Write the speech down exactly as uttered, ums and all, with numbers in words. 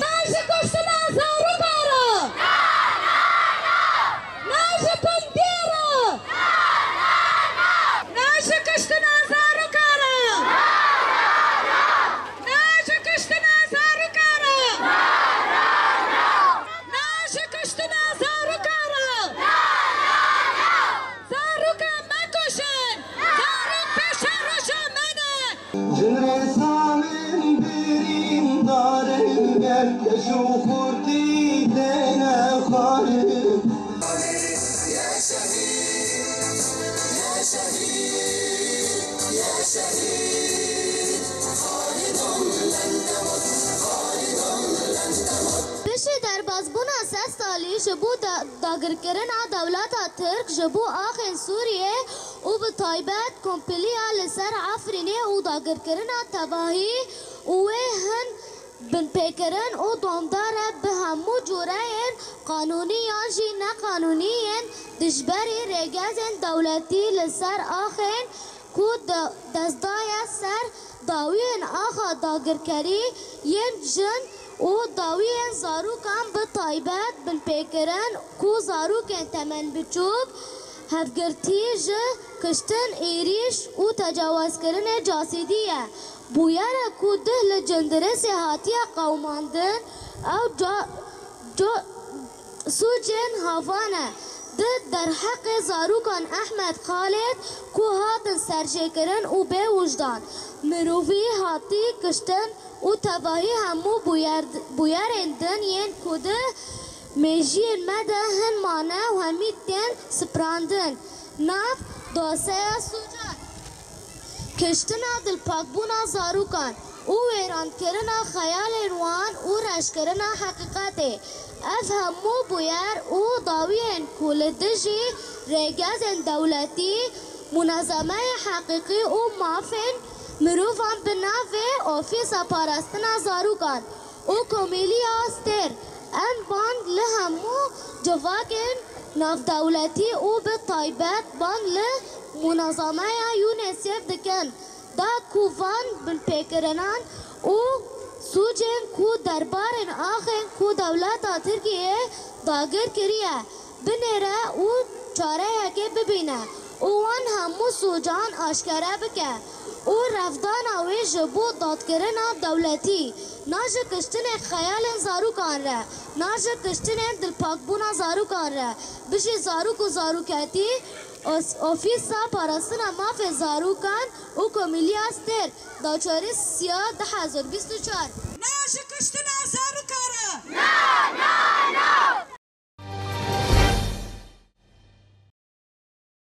Naji kuştina zaroka ra! Naji tundê ra! Naji kuştina zaroka ra! Naji kuştina zaroka ra! Naji kuştina zaroka ra! Zaroka mekuşin! Zarok pêşeroja me ne! Jin rêsalên birîndar in, leş û xurtî têne xwarin. Piştî derbasbûna sed salî ji bo da-, dagirkirina dewleta Tirk ji bo axên Sûriyê û bi taybet kompiliya li ser Efrînê û dagirkirina tevahî û wê hin binpêkirin û domdar e bi hemû cureyên qanûnî yan jî neqanûnî yên dijberî rêgezên dewletî li ser axên ku de-, dest daye ser dawiyên axa dagirkerî yên jin û dawiyên zarokan bi taybet binpêkirin ku zarokên temenbiçûk hevgirtî ji kuştin, êrîş û tecawizkirinê casîdî ye. Bûyere ku duh li Cindirêsê hatiye qewimandin, ew ca-, ca-, sûcên hava ne. Di derheqê zarokan Ehmed Xalid ku hatin serjêkirin û bê wijdan, mirovî hatî kuştin û tevahî hemû bûyer-, bûyerên din yên ku di mêjiyên me de hin mane û hemî tên sipirandin nav doseya sûcan. Kiştina dilpakbûna zarokan û wêrankirina xeyalên wan û reşkirina heqîqetê. Ev hemû bûyer û dawiyên ku li dijî rêgezên dewletî, munezemeyê heqîqî û mafên mirovan bi navê Ofîsa Parastina Zarokan û Komîliya Stêr, em bang li hemû civakên navdewletî û bi taybet bang li munezemeya UNICEF dikin, da ku van binpêkirinan û sûcên ku derbarên axên ku dewleta Tirkiyeyê dagir kiriye, binêre û çareyekê bibîne û wan hemû sûcan aşkere bike û revdana wê ji bo dadkirina dewletî, na ji kiştinên xeyalên zarokan re, na ji kiştinên dilpakbûna zarokan re. Bijî zarok û zaroketî, Os-, Ofîsa Parastina Mafê Zarokan û Komîliya Stêr, da çarê Siya du hezar bîst û çar.